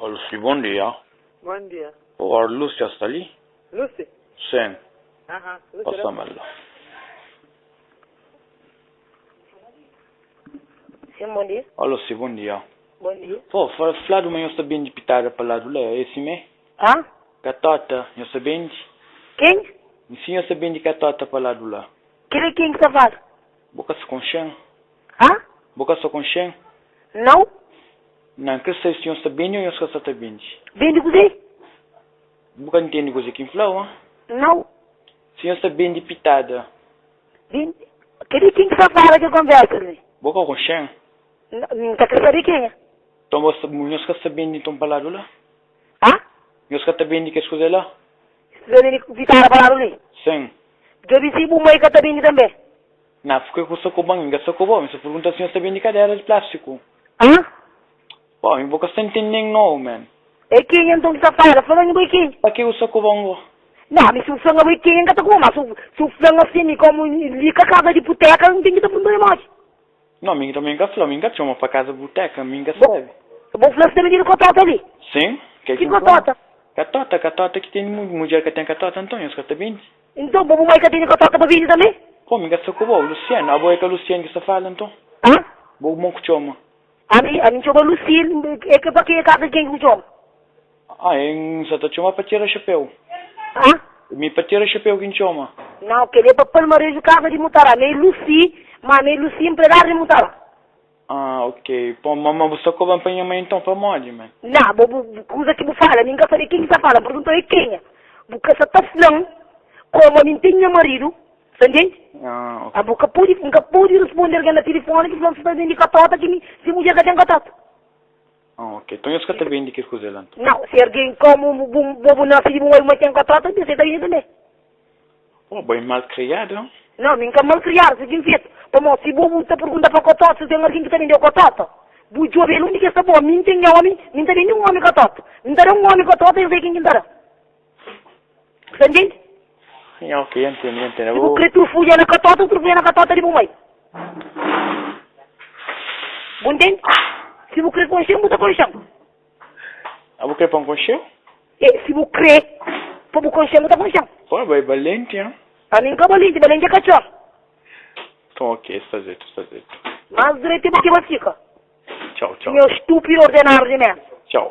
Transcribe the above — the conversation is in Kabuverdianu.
Ó Lucy, bon dia. Bon dia. Ó, Lúcia sta li? Lucy? Sim. Aham, Lucy la. Pasa-m el la. Sim, bon dia. Ó Lucy, bon dia. Bon dia. Pô, fladu ma nhos ta bende pitada pa ladu la, é simé? Hã? Katota, nhos ta bende? Ken? Si nhos ta bende katota pa ladu la. Kel é ken ki ta fala? Bo ka sa konxe-m? Hã? Bo ka sa konxe-m? Nau. Nan, N kre sabe si nhos ta bende ô nhos ka sa ta bende. Bende kuzê? Bu ka ntende kuzê ki N fla-u, hã? Nau. Si nhos ta bende pitada. Bende? Kel é ken ki ta fala kel konversa li? Bo ka konxe-m? N ka kre sabe kenha. Nton bo nhos ka sa bende nton pa ladu la? Hã? Nhos ka ta bende kes kuze la? Sa bende pitada pa ladu li? Sin. Djobe si bu mai ka ta bende tanbe. Na, purke ku sa koba-m? N ka sa koba-u. N sa pergunta si nhos ta bende kadera di plástiku. Hã? Bo, mi bo ka sta ntende-m nau, man. É kenha nton ki sa fala? Fla-m bo é kenha. Pa ke ku sa koba-m go? Na, mi si bu fla-m abo é kenha, N ka ta koba-u. Ma si bu fla-m asin, mi komu li ka kaza di puteka, N ten ki ta pergunta-u é modi. No, mi tanbe N ka fla, mi N ka txoma pa kaza buteka, mi N ka sabe. Bo fla si ta bendidu kotota li? Sin, ke Ki ki N fla? kotota? Katota, katota ki tene mudjer ka ten katota, nton nhos ka ta bende. Nton, bo bu mai ka tene katota pa bende tanbe? Pô, mi N ka sta ku bo, Luciano. Abo é ka Luciano ki sta fala, nton? Hã? Bo mo ku txoma? Ami, ami N txoma Lucille, é ke pa ke kaza di ken ki bu txoma? Ah, N sa ta txoma pa tira xapéu. Hã? Mi pa tira xapéu ki N txoma. Nau, kel-li é pa Palmareju kaza di Mutará. Mi é Lucy, ma mi é Lucy npregadu di Mutará. Ah, ok. Pô, ma, ma bu sta koba-m pa nha mai nton, pamodi, mai? Nau, bo, bu, kuza ki bu fala, mi N ka sabe ken ki sa fala. N pergunta-u é kenha. Bu ka sa ta fla-m komu ami N ten nha maridu, sa ntende? Ah, ok. Ah, bu ka pode, N ka pode responde algen na tilifoni ki fla-m si ta bende katota ki mi, si mudjer ka ten katota. Ah, ok. Nton nhos ka ta bende kes kuza la, nton? Nau. Si algen komu bu, bo bu nase di bu mai, bu mai ten katota, Deus ta bende tanbe. Oh, bo é malkriadu, hein? Nau, mi N ka malkriadu, si ki N fetu. Pamodi si bo bu ta pergunta pa kotota si ten algen ki ta bende-u kotota, bu djobe el undi ki el sta bo. Mi N ten nha omi, mi N ta bende un omi katota. Mi N ta da un omi katota, el sai ken ki N ta da. Bu ta ntende? Nha, ok, N ntende, N ntende. Si bu kre trufudja na katota, bu trufudja na katota di bu mai. Bu ntende? Si bu kre konxe-m, bu ta konxe-m. Ah, bu kre pa N konxe-u? E, si bu kre pa bu konxe-m, bu ta konxe-m. Pô, bo é balenti, hein? Ami N ka balenti, balenti é katxor. Nton, ok, sta dretu, sta dretu. Más dretu é bo ki ba fika. Txau, txau. Nha stúpidu ordenáriu di mérda. Txau.